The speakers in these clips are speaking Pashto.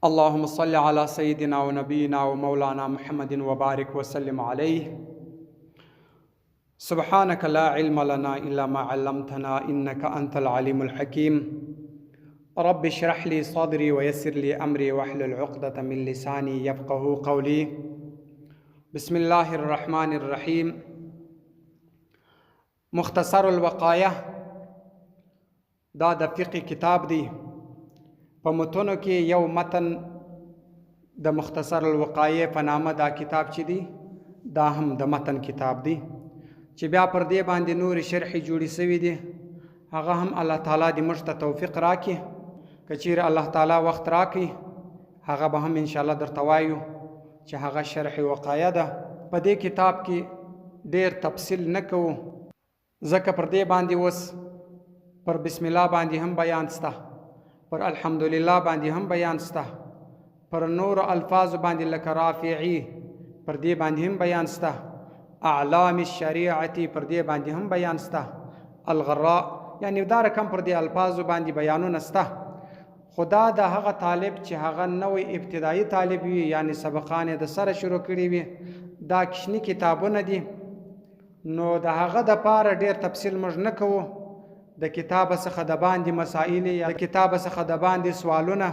اللهم صل على سيدنا ونبينا ومولانا محمد وبارك وسلم عليه. سبحانك لا علم لنا إلا ما علمتنا إنك أنت العليم الحكيم. رب اشرح لي صدري ويسر لي أمري واحلل عقدة من لساني يفقه قولي. بسم الله الرحمن الرحيم. مختصر الوقایه دا د فقه کتاب دی. په متونو کې یو متن د مختصر الوقایه په نامه دا کتاب چې دی، دا هم د متن کتاب دی چې بیا پر دې باندې نورې شرحې جوړې سوي دي. هغه هم الله تعالی دې موږ ته توفیق راکړي. که چیرې الله تعالی وخت راکړي، هغه به هم انشاءالله درته وایو چې هغه شرح وقایه ده. په دې کتاب کې ډیر تفصیل نه کوو، ځکه پر دې باندې اوس پر بسم الله باندې هم بیان سته، پر الحمدلله باندې هم بیان سته، پر نورو الفاظو باندې لکه رافعي پر دې باندې هم بیان سته، اعلام الشریعة پر دې باندې هم بیان سته، الغراء، یعنی دا رقم پر دې الفاظو باندې بیانونه سته. خو دا د هغه طالب چې هغه نوی ابتدایي طالب وي، یعنی سبقان یې د سره شروع کړي وي، دا کوچني کتابونه دي، نو د هغه دپاره ډېر تفصیل موږ نه کوو. د کتابه څخه د باندې مسایل یا د کتابه څخه د باندې سوالونه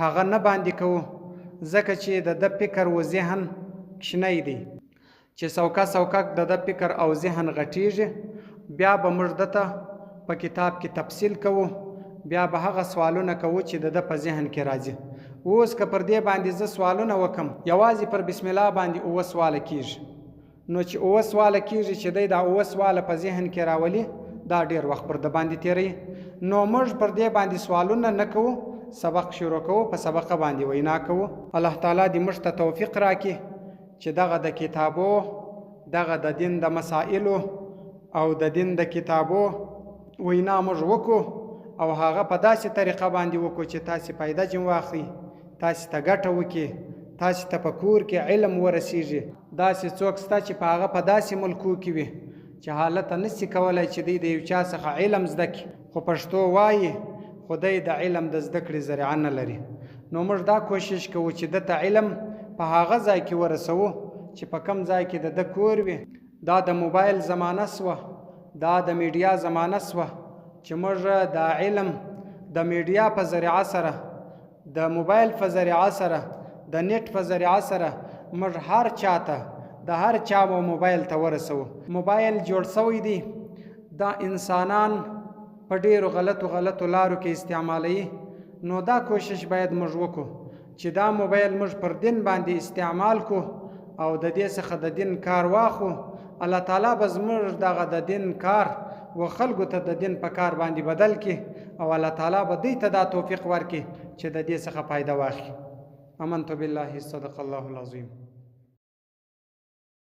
هغه نه باندې کوو، ځکه چې د ده فکر و ذهن کوچنی دی. چې سوکه سوکه د ده فکر او ذهن غټیږي، بیا به موږ ده ته په کتاب کې تفصیل کوو، بیا به هغه سوالونه کوو چې د ده په ذهن کې راځي. اوس که پر دې باندې زه سوالونه وکم، یوازې پر بسم الله باندې 7 سواله کیږي. نو چې 7 سواله کیږي، چې دی دا 7 سواله په ذهن کې راولي، دا ډیر وخت پر ده باندې تېروي. نو موږ پر دې باندې سوالونه نه کوو، سبق شروع کوو، په سبقه باندې وینا کوو. الله تعالی دې موږ ته توفیق راکړي چې دغه د کتابو، دغه د دین د مسائلو او د دین د کتابو وینا موږ وکړو، او هغه په داسې طریقه باندې وکړو چې تاسې فایده جن واخلئ، تاسې ته ګټه وکړي، تاسې ته په کور کې علم ورسیږي. داسې څوک سته چې په هغه په داسې ملکو کې وي چې حالت نسي کولی چې دی د یو چا څخه علم زده کړي، خو پښتو وایي، خو دی د علم د زده کړې ذریعه نه لري. نو موږ دا کوشش کوو چې ده ته علم په هغه ځای کې ورسوو چې په کم ځای کې د ده کور وي. دا د موبایل زمانه سوه، دا د میډیا زمانه سوه چې موږ دا علم د میډیا په ذریعه سره، د موبایل په ذریعه سره، د نت په ذریعه سره موږ هر چا ته د هر چا و موبایل ته ورسوو. موبایل جوړ سوی دی، دا انسانان په ډیرو غلطو غلطو لارو کې استعمالوي. نو دا کوشش باید موږ وکړو چې دا موبایل موږ پر دین باندې استعمال کو او د دې څخه د دین کار واخو. الله تعالی به زموږ دغه د دین کار و خلکو ته د دین په کار باندې بدل کړي، او الله تعالی به دوی ته دا توفیق ورکړي چې د دې څخه فایده واخلي. آمنت بالله، صدق الله العظیم.